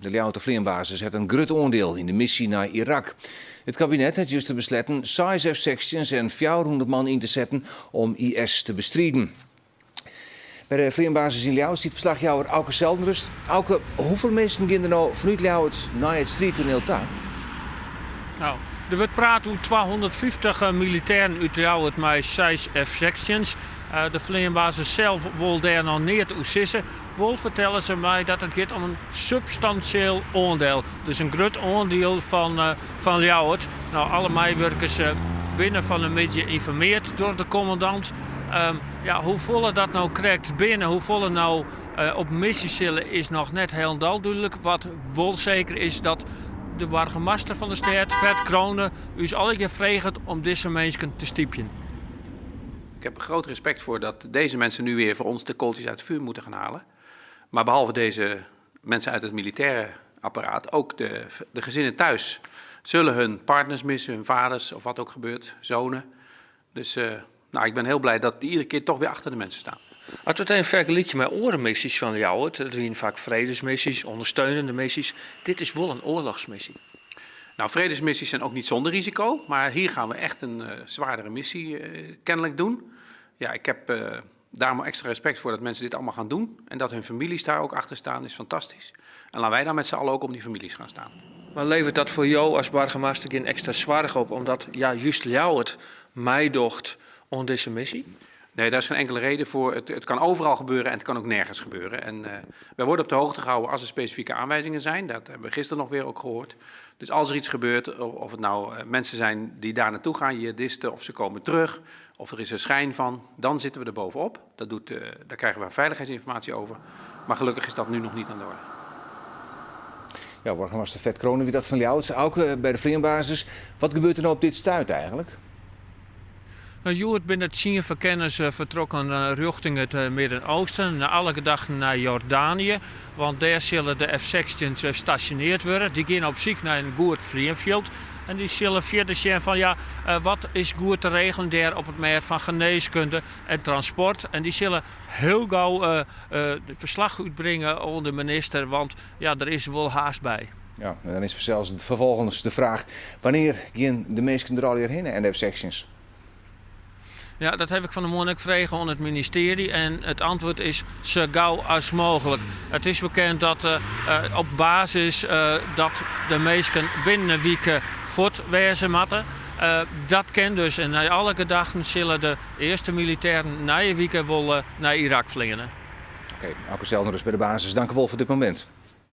De Ljouwerter fleanbasis hat in grut oandiel yn de missy nei Irak. It kabinet hat juster besletten seis F-sechstjins en 400 man yn te setten om IS te bestriden. By de fleanbasis yn Ljouwert stiet ferslachjouwer Auke Zeldenrust. Auke, hoefolle minsken gean der no fanút Ljouwert nei it striidtoneel ta? Nou, der wurdt praat oer 250 militêren út Ljouwert mei seis F-sechstjins. De fleanbasis sels wol dêr noch neat oer sizze. Wol fertelle se my dat it giet om in substansjeel oandiel. Dus in grut oandiel fan, fan Ljouwert. No, alle meiwurkers binne fan 'e middei ynformeard troch de kommandant. Ja, hoefolle dat no krekt binne, hoefolle no op missy sille, is noch net hielendal dúdlik. Wat wol seker is dat de boargemaster fan de stêd, Ferd Crone, ús allegear freget om dizze minsken te stypjen. Ik heb groot respect voor dat deze mensen nu weer voor ons de kooltjes uit het vuur moeten gaan halen. Maar behalve deze mensen uit het militaire apparaat, ook de, de gezinnen thuis zullen hun partners missen, hun vaders of wat ook gebeurt, zonen. Dus uh, nou, ik ben heel blij dat die iedere keer toch weer achter de mensen staan. As we it even fergelykje mei oare missys fan Ljouwert, dat wiene faak fredesmissies, ûndersteunende missies. Dit is wol in oarlochsmissy. Nou, vredesmissies zijn ook niet zonder risico, maar hier gaan we echt een uh, zwaardere missie uh, kennelijk doen. Ja, ik heb uh, daarom extra respect voor dat mensen dit allemaal gaan doen. En dat hun families daar ook achter staan, is fantastisch. En laten wij dan met z'n allen ook om die families gaan staan. Mar leveret dat foar jo as boargemaster gjin ekstra soarch op, omdat ja, just Ljouwert meidocht oan dizze missy? Nee, daar is geen enkele reden voor. Het, het kan overal gebeuren en het kan ook nergens gebeuren. En wij worden op de hoogte gehouden als er specifieke aanwijzingen zijn. Dat hebben we gisteren nog weer ook gehoord. Dus als er iets gebeurt, of het nou mensen zijn die daar naartoe gaan, jihadisten, of ze komen terug, of er is een schijn van, dan zitten we er bovenop. Dat doet, daar krijgen we veiligheidsinformatie over. Maar gelukkig is dat nu nog niet aan de orde. Ja, boargemaster Ferd Crone, wie dat fan Ljouwert, Auke, by de fleanbasis. Wat gebeurt der no op dit stuit eigentlik? No, hjoed binne 10 ferkenners fertrokken rjochting it Midden-Oosten, nei alle gedachten nei Jordanië, want dêr sille de F-16's stasjoneard wurde. Dy geane op syk nei in goed fleanfjild en dy sille fierder sjen fan ja, wat is goed te regelen dêr op it mêd fan genêskunde en transport. En dy sille hiel gau ferslach útbringe oan de minister, want ja, der is wol haast by. Ja, en dan is fansels ferfolgens de fraach, wannear gean de minsken der allegear hinne en de F-16's? Ja, dat haw ik fan 'e moarn ek frege oan it ministearje en it antwurd is sa gau as mooglik. It is bekend dat op basis dat de minsken binnen in wike fuort wêze moatte. Dat kin dus en nei alle gedachten sille de earste militêren nije wike wol nei Irak fleane. Oké, Auke Zeldenrust by de basis, dankewol foar dit momint.